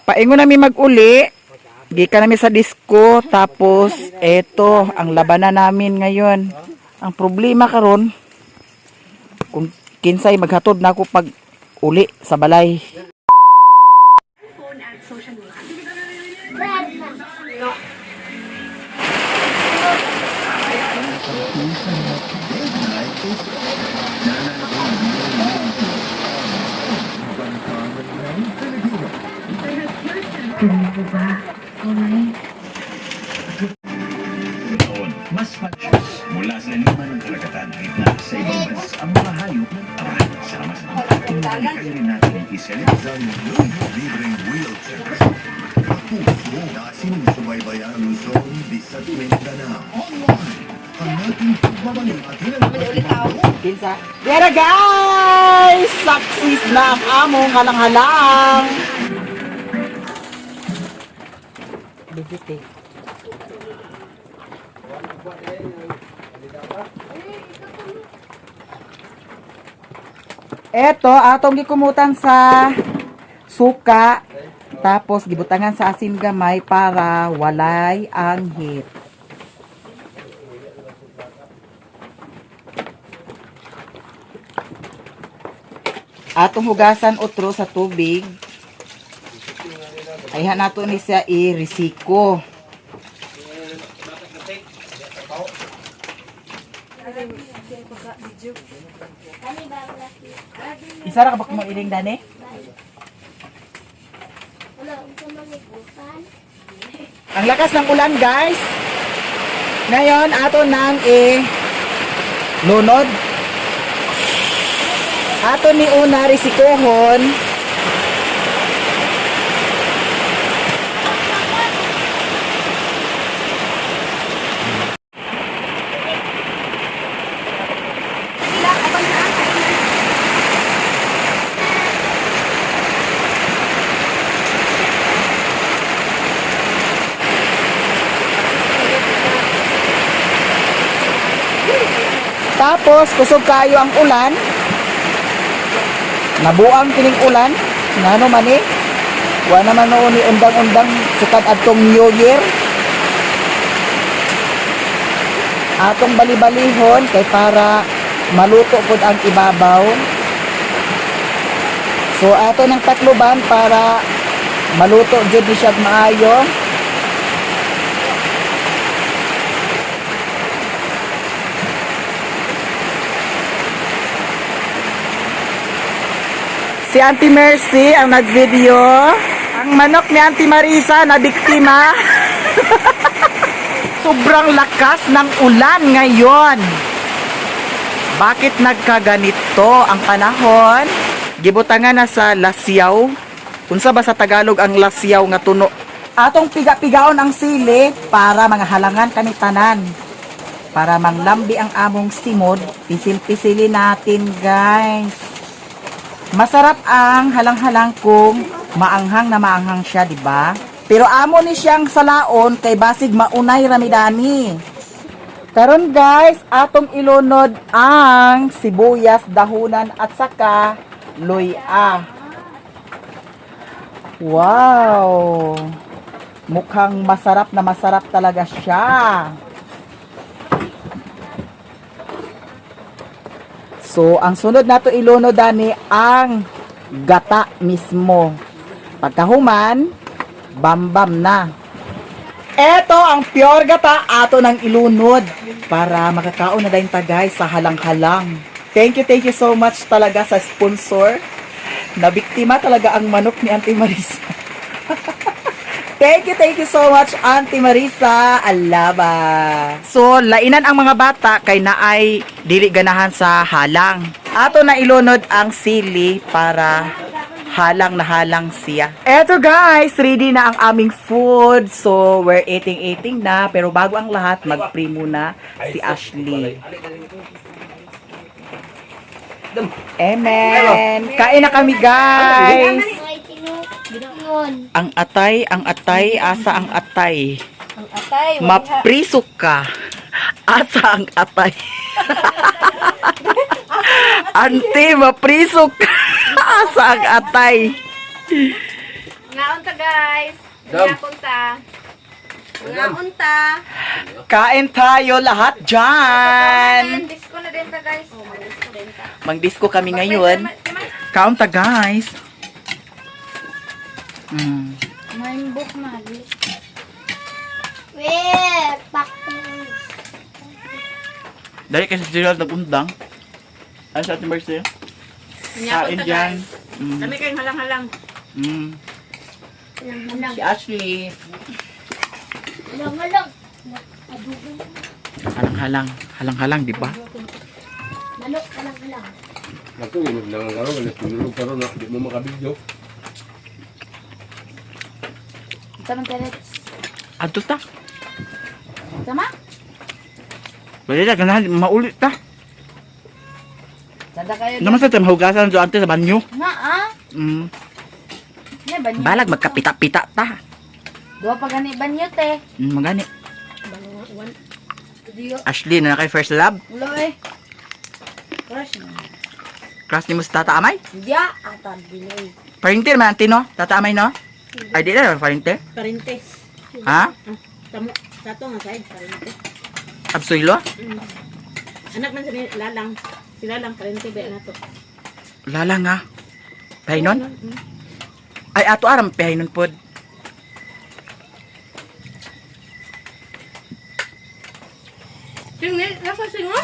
Paingon nami mag-uli. Gikan nami sa disco, tapos eto ang labanan namin ngayon. Ang problema karon kung kinsay maghatod nako pag uli sa balay. Taon, mas conscious mula sa lima ng karagatan gitna sa ibang bansa ang mga hayop ng tawanan sa mas kaya rin natin Isang libreng wheelchair. Kapuso na sinusubaybayan ang Luzon, Visayas, Mindanao. Online. Ang ating pagbabalik at Kinsa? Yara guys! Success na ang among halang-halang! Legit eh. Eto, atong gikumutan sa suka, tapos gibutangan sa asin gamay para walay anghit. Atong hugasan otro sa tubig. Ayhan nato ni siya i-risiko. Isa ra ka ba mo iling dani? Ang lakas ng ulan, guys. Ngayon, ato nang i lunod. Ato ni una risikohon. Tapos kusog kayo ang ulan. Nabuang kining ulan. Ngano man eh? Wa naman noon ni undang-undang sukad adtong New Year. Atong bali-balihon kay para maluto pod ang ibabaw. So ato ng takluban para maluto jud ni siya maayo. Si Auntie Mercy ang nag-video. Ang manok ni Auntie Marisa na biktima. Sobrang lakas ng ulan ngayon. Bakit nagkaganito ang panahon? Gibutangan na sa lasyaw. Unsa ba sa Tagalog ang lasyaw nga tuno? Atong piga-pigaon ang sili para mga halangan kami tanan. Para manglambi ang among simod, pisil-pisili natin, guys. Masarap ang halang-halang kung maanghang na maanghang siya, di ba? Pero amo ni siyang salaon kay basig maunay ramidani. Karon guys, atong ilunod ang sibuyas, dahunan at saka luya. Wow! Mukhang masarap na masarap talaga siya. So, ang sunod nato ilunod dani ang gata mismo. Pagkahuman, bambam na. Eto ang pure gata ato ng ilunod para makakaon na dayon ta guys sa halang-halang. Thank you so much talaga sa sponsor. Nabiktima talaga ang manok ni Auntie Marisa. Thank you so much, Auntie Marisa Alaba. So, lainan ang mga bata kay naay dili ganahan sa halang. Ato na ilunod ang sili para halang na halang siya. Eto guys, ready na ang aming food. So, we're eating-eating na. Pero bago ang lahat, mag-pray muna si Ashley. Amen! Kain na kami guys! Ang atay, asa ang atay. Ang atay, Mapriso ka. Asa ang atay. Ante, mapriso ka. Asa ang atay. Ngaon ta, guys. Ngaon ta. Ngaon ta. Kain tayo lahat dyan! Disco na din ta, guys. Oh, disco din ta. Mang-disco kami ngayon. Kaon ta, guys. Maimbok na. Wait, pak. Dali kasi si Gerald nag-undang. Ano sa ating birthday? Kain dyan. Kami kayong halang-halang. Si Ashley. Halang-halang. Halang-halang. Halang-halang, di ba? Manok, halang-halang. Naku, yun lang ang laro, wala tulog karon na, di mo makabidyo. Tama, Terets. Adto ta. Tama? Pwede na, ganahan, maulit ta. Sada kayo. Naman sa mahugasan do ante sa banyo. Nga, ah. Ne, banyo. Balag magkapita-pita ta. Duha pa gani banyo, te. Magani. Diyo. Ashley, na kay first love. Ulo, eh. Crush na. Crush ni mo sa Tata Amay? Ya, atan dinoy. Parinte naman ante no? Tata Amay no? Ay di na parinte. Parentes. Ha? Tamo, sa to nga side, parentes. Absuilo? Anak man sa ni Lalang. Si Lalang, parente ba na to? Lala nga. Pahinon? Ay ato aram pahinon pod. Sing, nasa singo?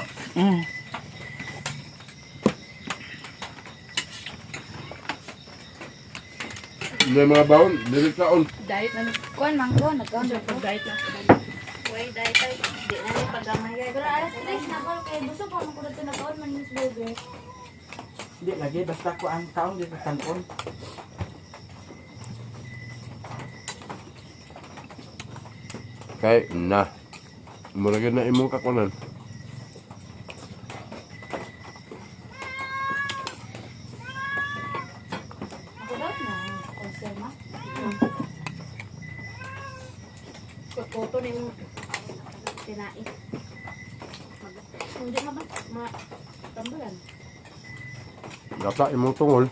May mga baon, dili kaon. Diet na. Kuan man ko, nagkaon ko. Diet lang. Way, diet ay. Di na ni paggamay. Pero alas 3 na ko, kay busog pa man ko dito nagkaon man yung burger. Di lagi basta ko ang taong dito tanon. Kay na. Mura gyud na imong kakunan. Ako daw na. Konserma. Koto ni mo. Tinai. Hindi ma ba? Ma tambalan. Gata imong tungol.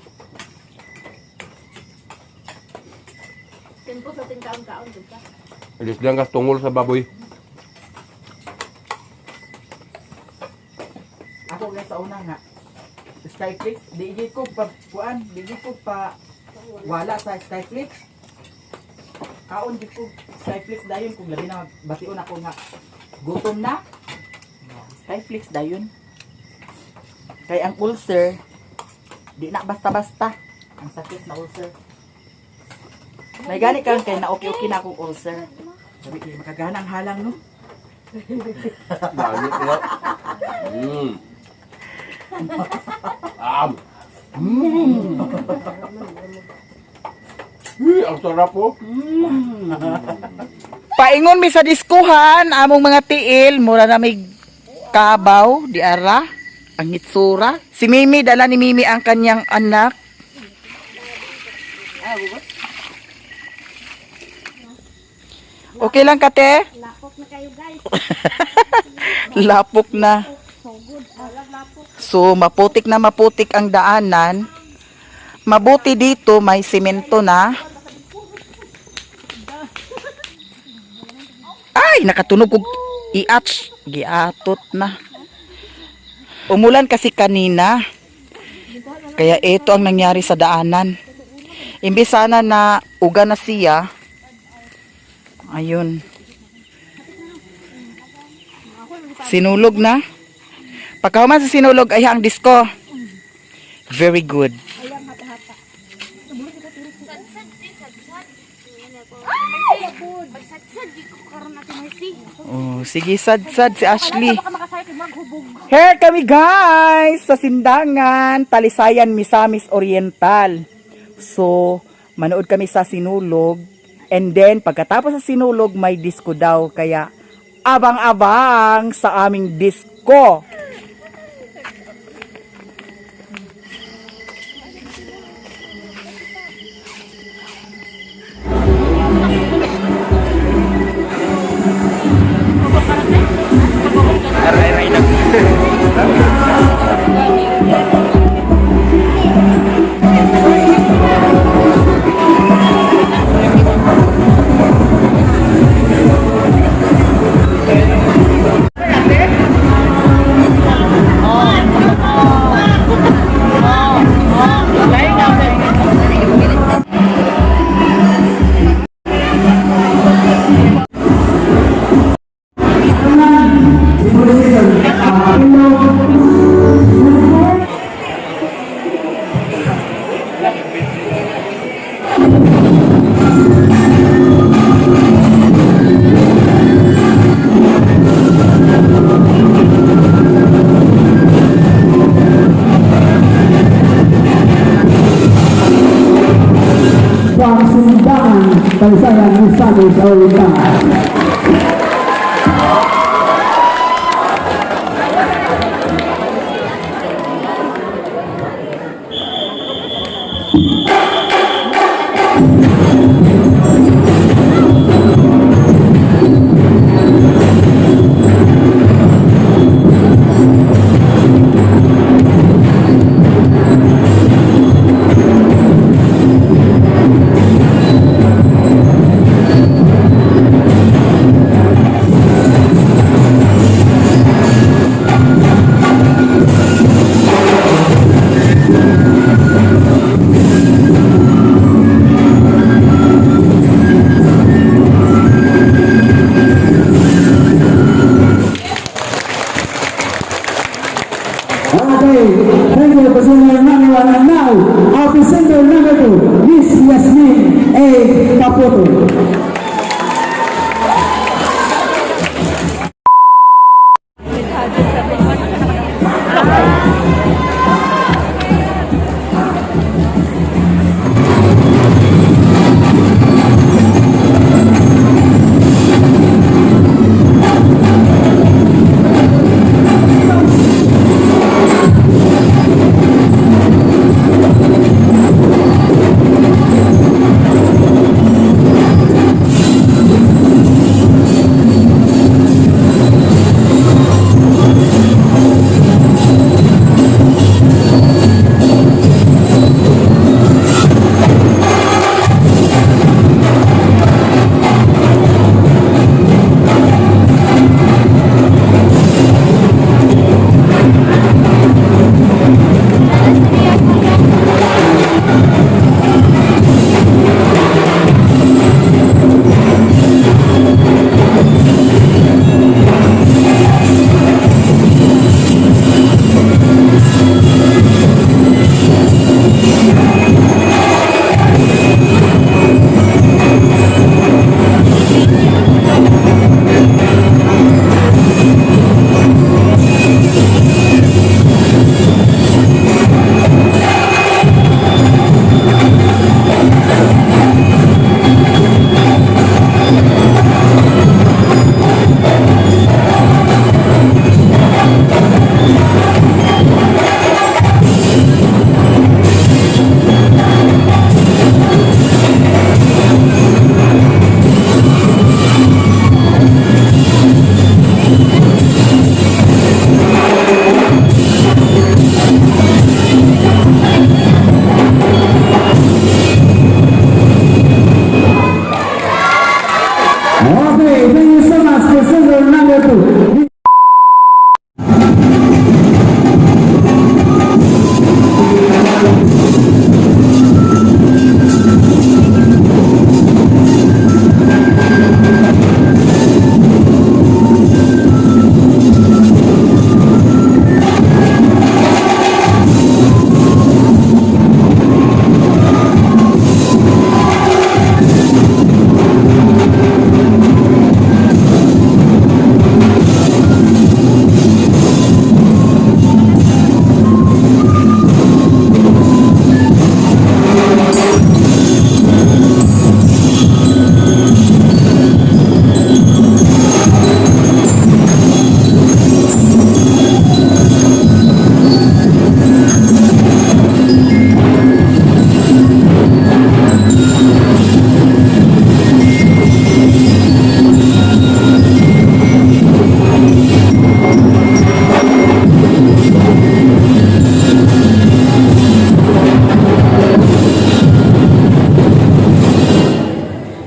Tempo sa tingkaon-kaon dun ka. Alis lang kas tungol sa baboy. Ako nga sa una nga. Skyflix, di gid ko pa kuan, di gid ko pa wala sa Skyflix. Kaon gid ko Skyflix dayon kung labi na bation ako nga gutom na. Skyflix dayon. Kay ang ulcer di na basta-basta ang sakit na ulcer. May gani kang kay na okay-okay na akong ulcer. Sabi kay makagana ang halang no. Dami ko na. Am. Ang sarap po. Paingon mi sa diskuhan among mga tiil mura na may kabaw di ara ang hitsura. Si Mimi dala ni Mimi ang kanyang anak. Okay lang kate? Lapok na kayo, guys. Lapok na. So maputik na maputik ang daanan. Mabuti dito may simento na. Ay, nakatunog kog iats. Giatot na. Umulan kasi kanina. Kaya ito ang nangyari sa daanan. Imbis sana na uga na siya. Ayun. Sinulog na. Pagkahuman sa sinulog ay ang disco. Very good. Oh, sige, sad-sad si Ashley. Here kami guys sa Sindangan, Talisayan, Misamis Oriental. So, manood kami sa Sinulog. And then, pagkatapos sa Sinulog, may disco daw. Kaya, abang-abang sa aming disco. Kapampangan, Taysayan, Misamis Oriental. Okay, thank you, presenter number one. And now, our presenter number two, Miss Yasmin A. Caputo. Okay, thank you so much, presenter number two.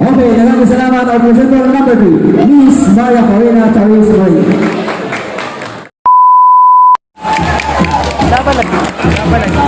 Okay, maraming salamat, our presenter number two, Miss Maria Corina Charis Roy. Laban lagi. Laban lagi.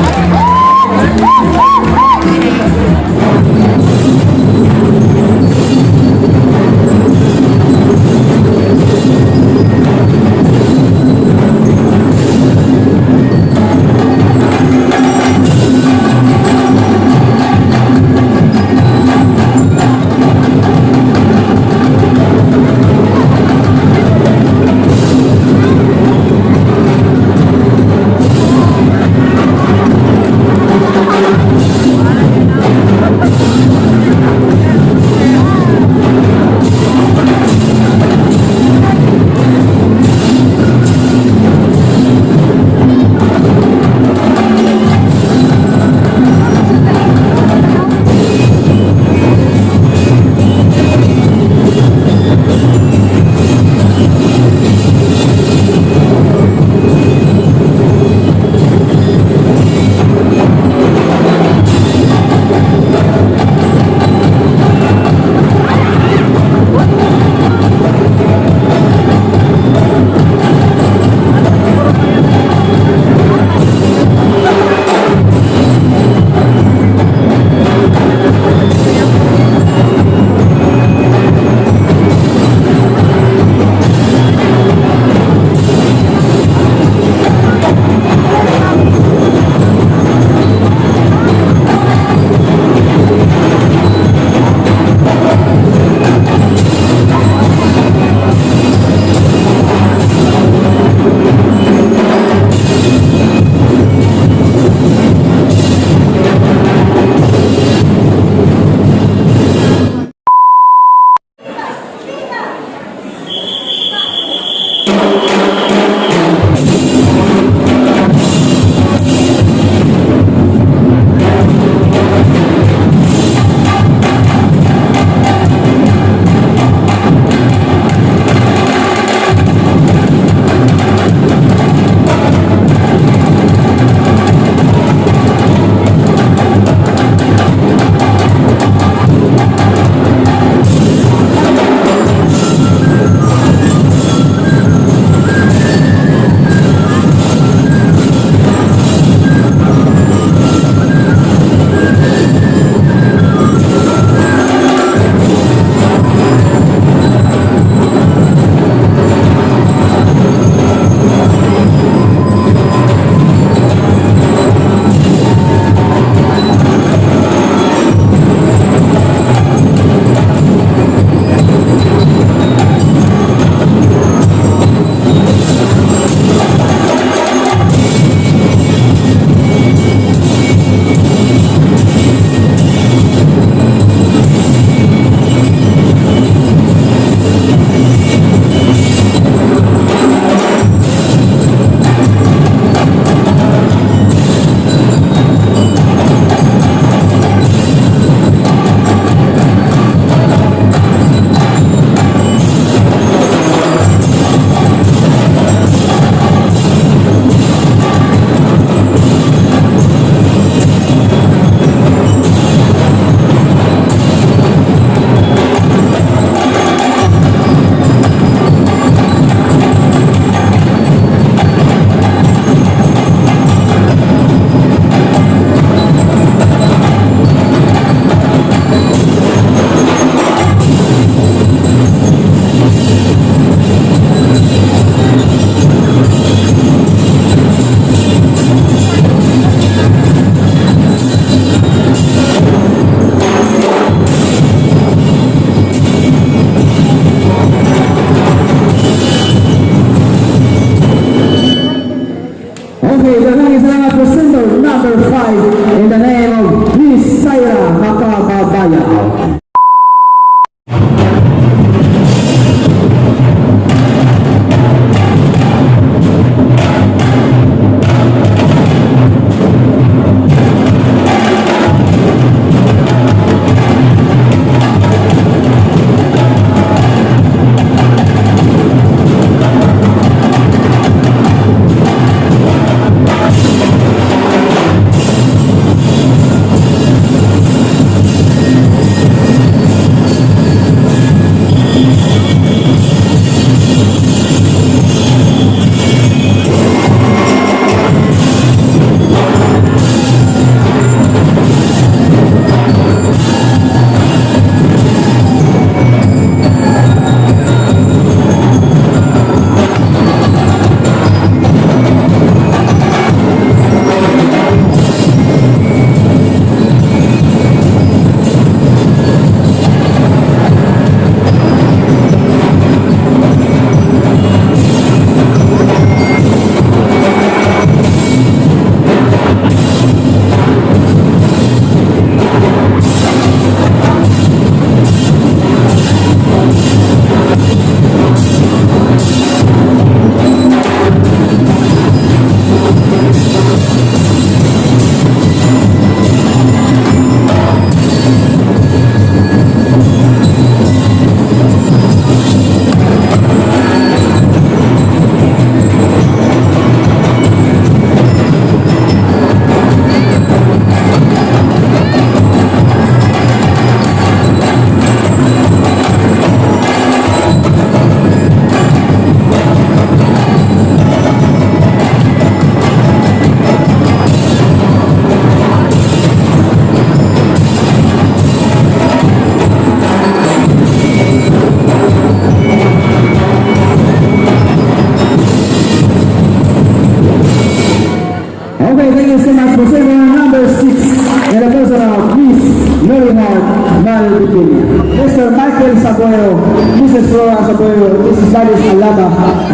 Sabuero, Mrs. Flora Sabuero, Mrs. Gladys Alaba,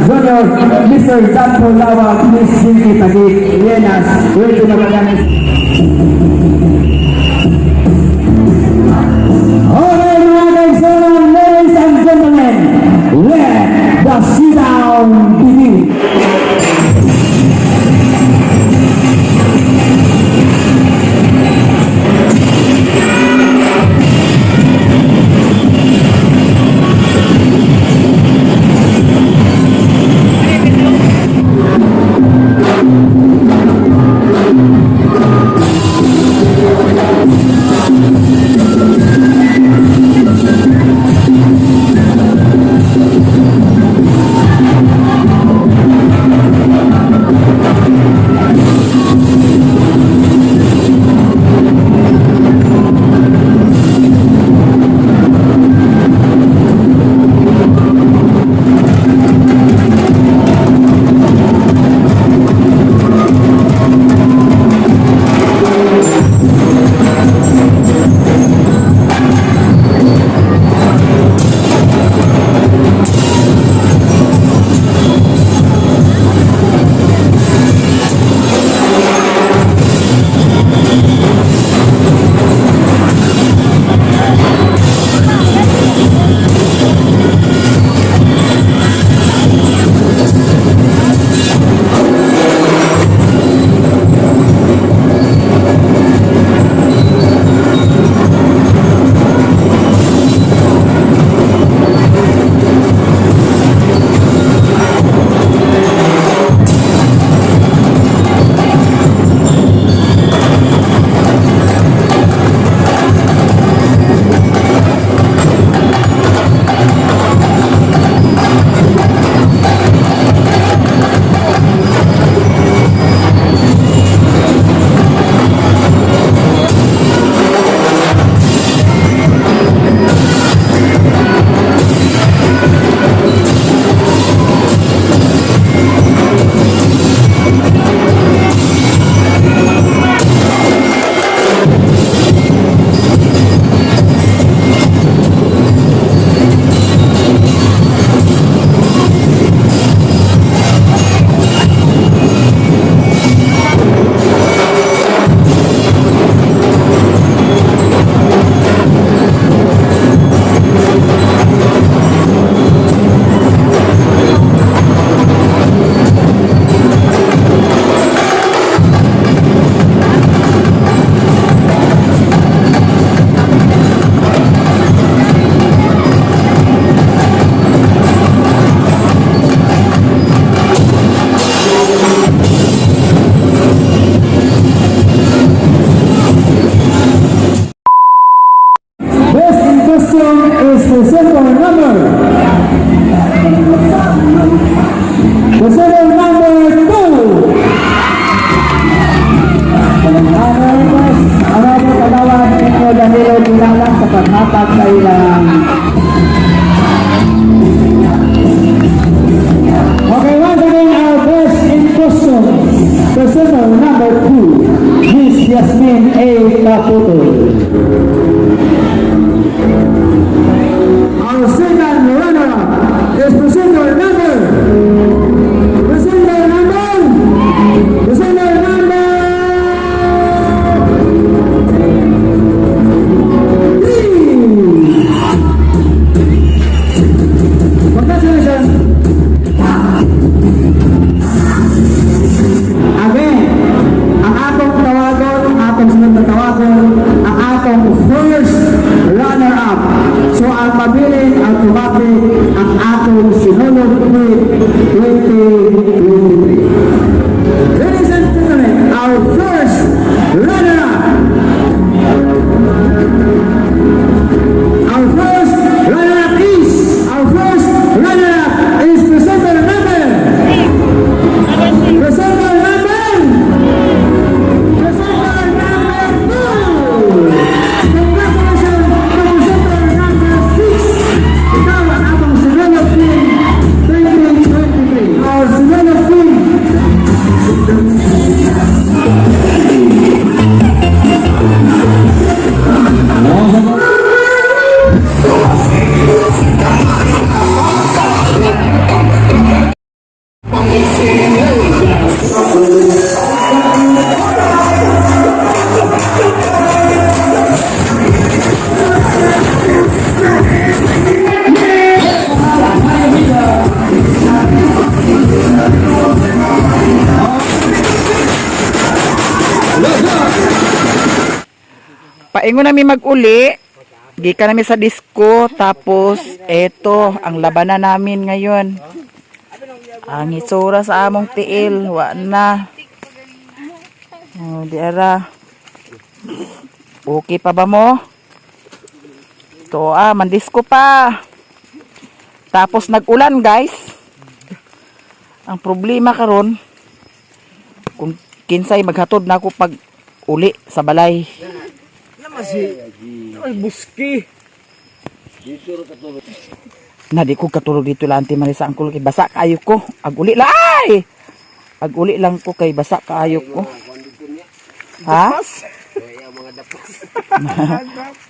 Junior, Mr. Danpo Lawa, Miss Jinky Taguig, Llenas, Reggie Magallanes. Okay, mga kaigsunan, ladies and gentlemen, let the showdown begin. Best in costume is presenter number 2. Honorable Kagawan Enyo Danilo Gunalang sa paghatag sa ilang. Okay, once again, our best in costume, presenter number 2, Miss Yasmin A. Caputo. Our second runner-up is presenter number 3. Congratulations. Again, ang atong tawagon, ang atong sunod na tawagon, ang atong first runner-up. So ang mabilin automatic ang atong Sinulog Queen 2023. Ladies and gentlemen, our first runner-up. Our first runner-up is presenter number 2. Congratulations to presenter number 6. Ikaw ang atong Sinulog Queen 2023. Our Sinulog Queen. Kaingon nami mag-uli. Gikan nami sa disco. Tapos, eto, ang labanan namin ngayon. Ang itsura sa among tiil. Wa na. Oh, di ara. Okay pa ba mo? To ah, mandisco pa. Tapos nag-ulan, guys. Ang problema karon kung kinsay maghatod na ako pag uli sa balay. Ay, buski. Na di ko katulog dito lang, Auntie Marisa, ang kay basa kaayo ko. Ag uli lang ay. Ag uli lang ko kay basa kaayo ko. Ha?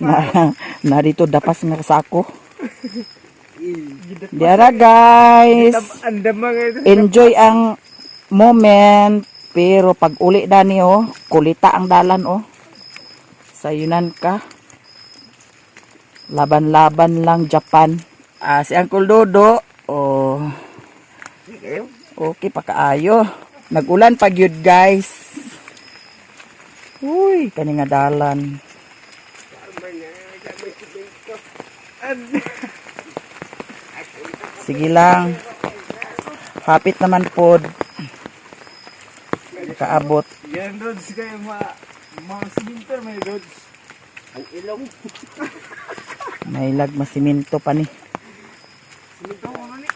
Na, na dito dapas nga sako. Diara guys. Enjoy ang moment pero pag uli dani oh, kulita ang dalan oh. Sayunan ka. Laban-laban lang Japan. Ah, si Uncle Dodo, oh. Okay pa kaayo. Nagulan pa gyud guys. Uy, kani nga dalan. Sige lang. Hapit naman pod. Kaabot. Yan, Rods, kayo ma... Mga siminter, may Rods. Ang ilong. May lag masiminto pa ni. Siminto mo ni.